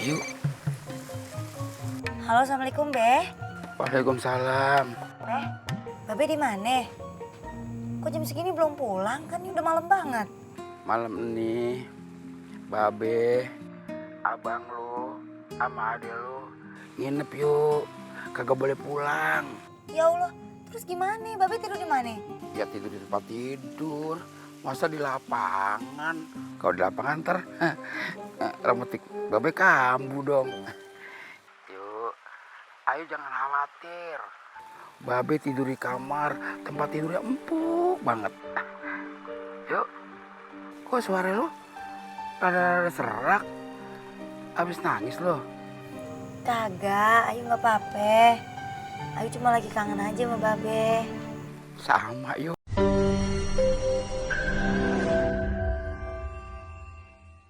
Ayu. Halo, assalamualaikum, Be. Waalaikumsalam. Be, Babe di mana? Kok jam segini belum pulang? Kan ini udah malam banget. Malam ini Babe, abang lu, sama adek lu nginep yuk. Kagak boleh pulang. Ya Allah, terus gimana? Babe tidur di mana? Ya tidur di tempat tidur. Masa di lapangan? Kalau di lapangan ntar rambut Babe kambuh dong. Yuk, ayo jangan khawatir. Babe tidur di kamar, tempat tidurnya empuk banget. Yuk, kok suara lu rada serak? Abis nangis lo? Kagak, Ayu nggak apa-apa. Ayu cuma lagi kangen aja sama Babe. Sama yuk.